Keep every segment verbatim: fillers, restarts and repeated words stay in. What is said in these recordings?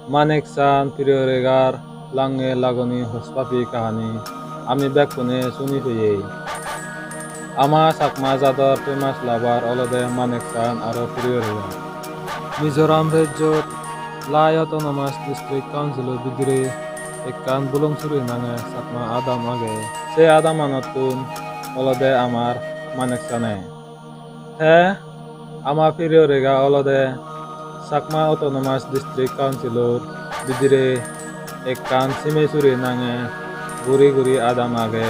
Manek Chan Priyo Regar lange lagoni hospapi kahani ami bekkune suni peyei. Ama Chakma jador famous lover olode Manek Chan aro Priyo Regar. Mizoram rejjot Lai Autonomous District Council-o bidire ekkan Bulungsuri nange Chakma adam age. Se adamanottun olode amar Manek Chane. Te ama Priyo Regar olode Chakma Autonomous District Council-or bidire ekkan Simesuri nange guri guri adam age,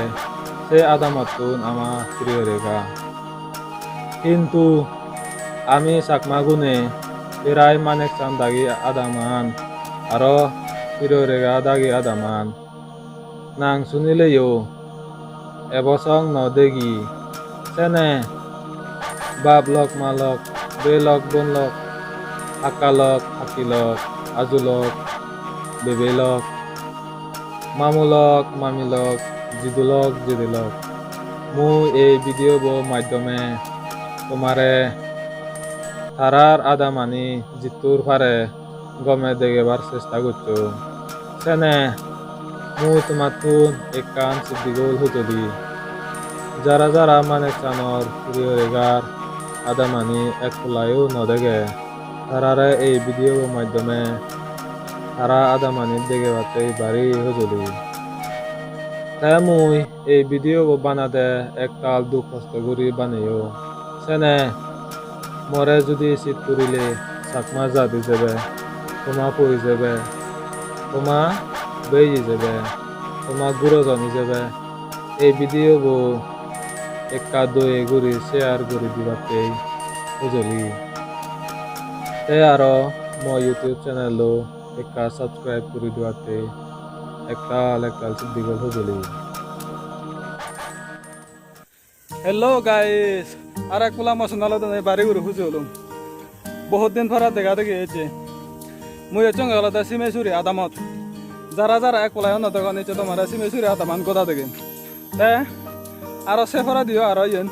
se adamottun ama Priyo Regar. Hintu ami Chakma gune prai Manek Chan dagi adaman aro Priyo Regar dagi adaman nang sunileyo ebo song no degi. Sene bap lok, ma lok, bei lok, bon lok, hakka lok, hakki lok, aju lok, bebe lok, mamu lok, mami lok, jidu lok, jidi lok. Mui ei video bo maddhome tomare tarar adamani jittur pare gome degebar chesta gocchong. Sene mui tomattun ekkan siddigol hojoli. Jara jara Manek Chanor Priyo Regar adamani ek polayo no dege, tarare ei video bo maddhome tara adamani degebatte bari hojoli. Te mui ei video bo banade ektal duk hosto guri baneyo. Sene more judi sit purile Chakma jat ijebe, toma po ijebe, toma bei ijebe, toma gurojon ijebe ei video bo ekka doye guri share guri dibatte hojoli. Te aro mo YouTube channel-o ekka subscribe guri dibatte ektal ektal siddigol hojoli. Hello guys, ar ek pola mo channel-ot bari guri huji olung. Bohut din pore dega degi ecche. Mui ecchonge olode Simesuri adamot. Jara jara ek pola yo no degon ecche tomare Simesuri adaman goda degem. Te aro se porediyo aro iyen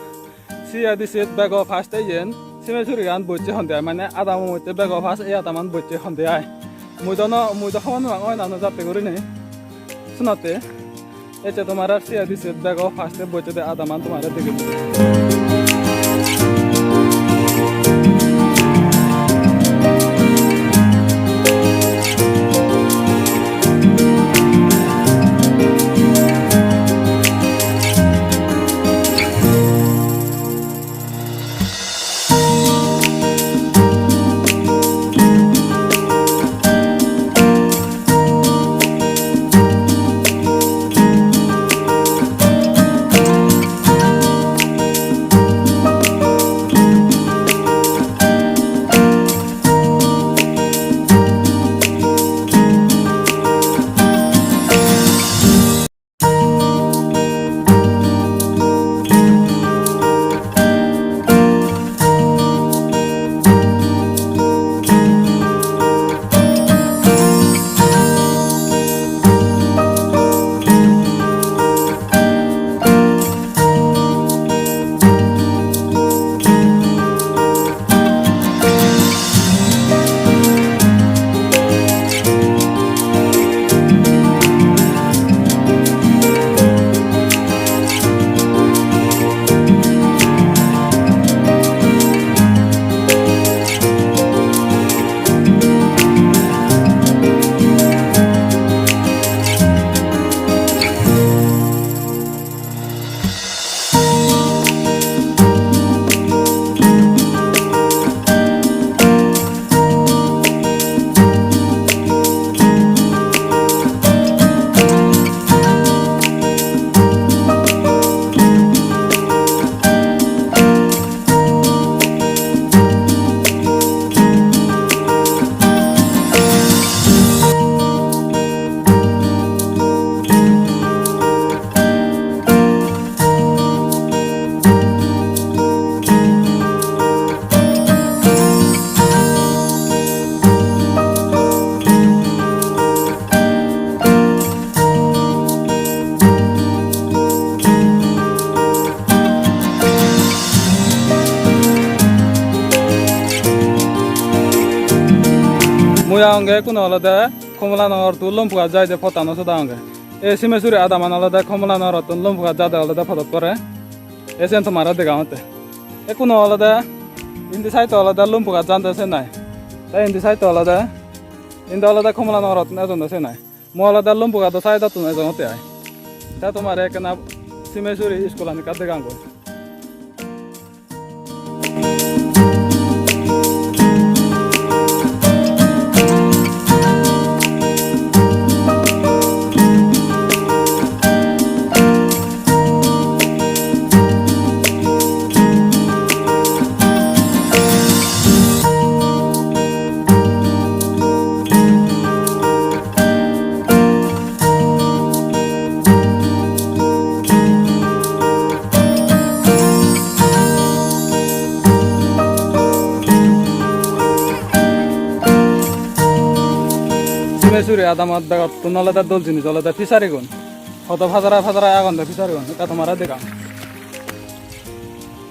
C A D C bego first-e iyen Simesurigan bocche honde ai, mane adamo moddhe bego first ei adaman bocche honde ai. Mui do no, mui do hobor no pang oi na no jatte gurinei. Sunotte. Ecche tomare C A D C bego first-e bocche de adaman tomare degem. Ekkuno olode Kamalanagar to Lumpughat jaide pottano sodonge. Ei Simesuri adaman olode Kamalanagar to Lumpughat jade olode podot pore. Ei siyen tomare degongotte. Ekkuno olode indi side olode Lumpughat jande siyen ai. Te indi side olode, indi olode Kamalanagar to ejonde siyen ai. Mui olode Lumpughat side-ottun ejongotte ai. Te tomare ekkena Simesuri school-an ekka degangoi. Simesuri adamot begottun olode dol jinis olode fishery-gun. Hodo pajara pajara agonde fishery-gun, ekka tomare degang.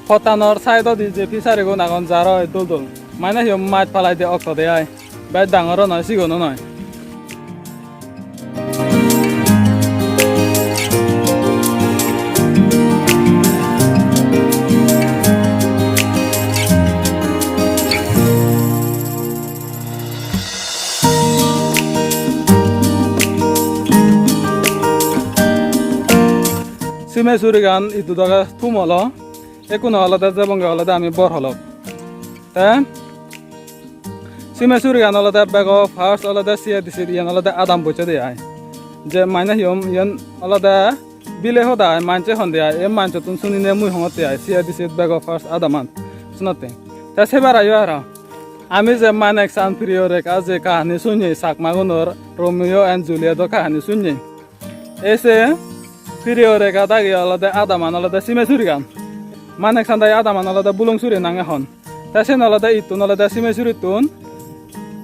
Pottanor side-odi je fishery-gun agon, jar oi dol dol. Mane hi hom mach palai de okto de ai. Bej dangor-o noi, sigon-o noi. Simesurigan idu doge thum olo. Ekkuno olode jebonge olode ami Borholok. Te Simesurigan olode bego first olode C A D C iyen olode adam bocche de ai. Je mane hi hom iyen olode bile hoda ai, manje honde ai, ei manjottun sunine mui hongotte ai, C A D C bego first adaman sunotte. Te sebar ayo aro. Ami je Manekshan Priyo Rekha je kahani sunne, Chakmagunor Romeo and Juliet-o kahani sunne. Ei se Priyo Rekha dagi olode adaman olode Simesurigan. Manekshan dagi adaman olode Bulungsuri nange hon. Te siyen olode ittun olode Simesurittun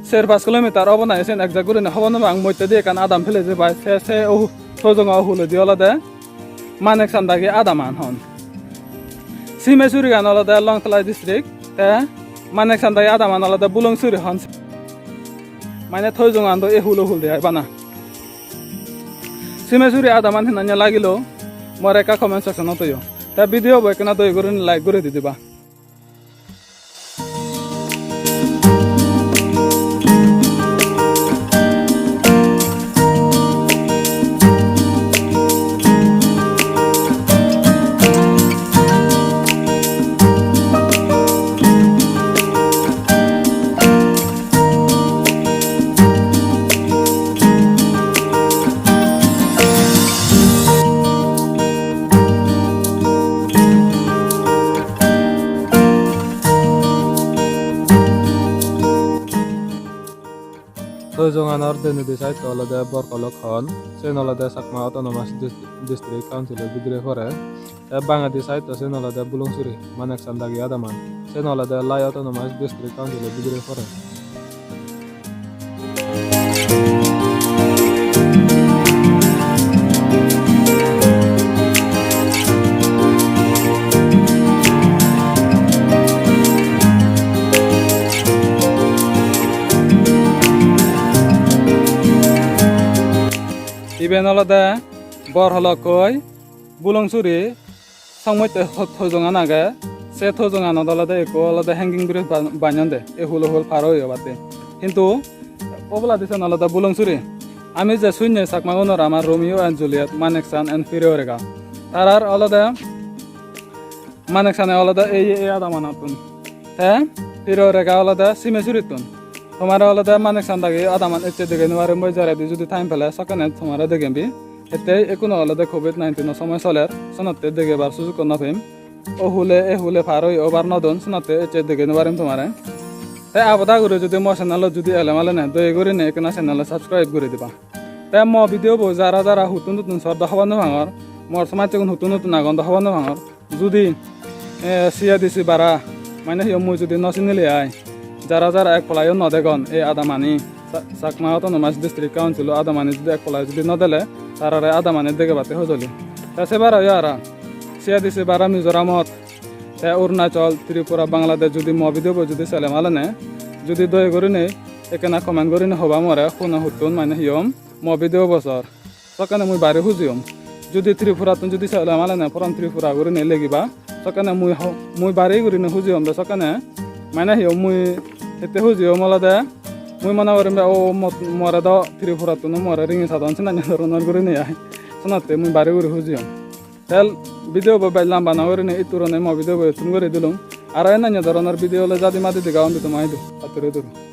ser pas kilometer obo nahi, siyen exact gurinei hobor no pang, moddedi ekkan adam pele je pai, se, se ohu-, Thoijongo huledi olode Manekshan dagi adaman hon. Simesurigan olode Longtlai district, te Manekshan dagi adaman olode Bulungsuri hon. Mane Thoijongan do ei hulo hul de ai bana. Simesuri adaman hinanya lagilo, more ekka comment section-ot hoyo. Te video bo ekkena doye gurinei like guri di diba. Thoijonganor denedi side olode Borkolok hon, siyen olode Chakma Autonomous Dis-, District Council-o bidire pore. Te bangedi side-o siyen olode Bulungsuri, Manekshan dagi adaman. Siyen olode Lai Autonomous District Council-o bidire pore. Iben olode Borholokkoi Bulungsuri songmotte tho-, thojongan age. Se thojonganot olode ekko olode hanging bridge ba-, banyon de, ei hulo hul par oye obatte. Hintu oboladi sen olode Bulungsuri. Ami je sunne Chakmagunor amar Romeo and Juliet, Manekshan and Priyo Rekha. Tarar olode Manekshan-e olode ei, ei adamanottun. Te Priyo Rekha olode Simesurittun. Tomare olode Manekshan dagi adaman ecche degei no parim, mui jaredi judi time pele sokkene tomare degembi. Hittey ekkuno olode covid nineteen-o somoy soler, senotte degebar sujukko no pem. O hule, e hule par oi obar no don, senotte ecche degei no parim tomare. Te abada guri judi mo channel-ot judi ele male ne, doye gurinei ekkena channel-o subscribe guri diba. Te mo video bo jara jara huttun huttun sor do hobor no pangor, mor somajjegun huttun huttun agon do hobor no pangor. Judi, eh, C A D C bara, mane hi mui judi no sinile ai, jara jara ek polayo no degon ei adamani, Cha-, Chakma Autonomous District Council-o adamani judi ek polayo judi no dele, tarare adamani degebatte hojoli. Te se bara yo ara, C A D C bara Mizoramot, te Arunachal, Tripura, Bangladesh judi mo video bo judi sele malene, judi doye gurinei Ekkena comment gurinei hoba more, huna huttun mane hi hom mo video bo sor. Sokkene mui bare hujiyom. Judi Tripurattun judi sele malene from Tripura gurinei legiba, sokkene mui ho-, mui bare gurinei hujiyom de sokkene. Mane hi hom mui hitte hujiyom olode, mui mone gorim be o mot-, more do Tripurattun more ringi sadon, senanye doronor gurinei ai. Senotte mui bare guri hujiyom. Tel video bo bej lamba no gurinei itturone mo video bo ittun guri dilung. Aro enanye doronor video ole jadi madi dega ondi toma idu. Patturu turu.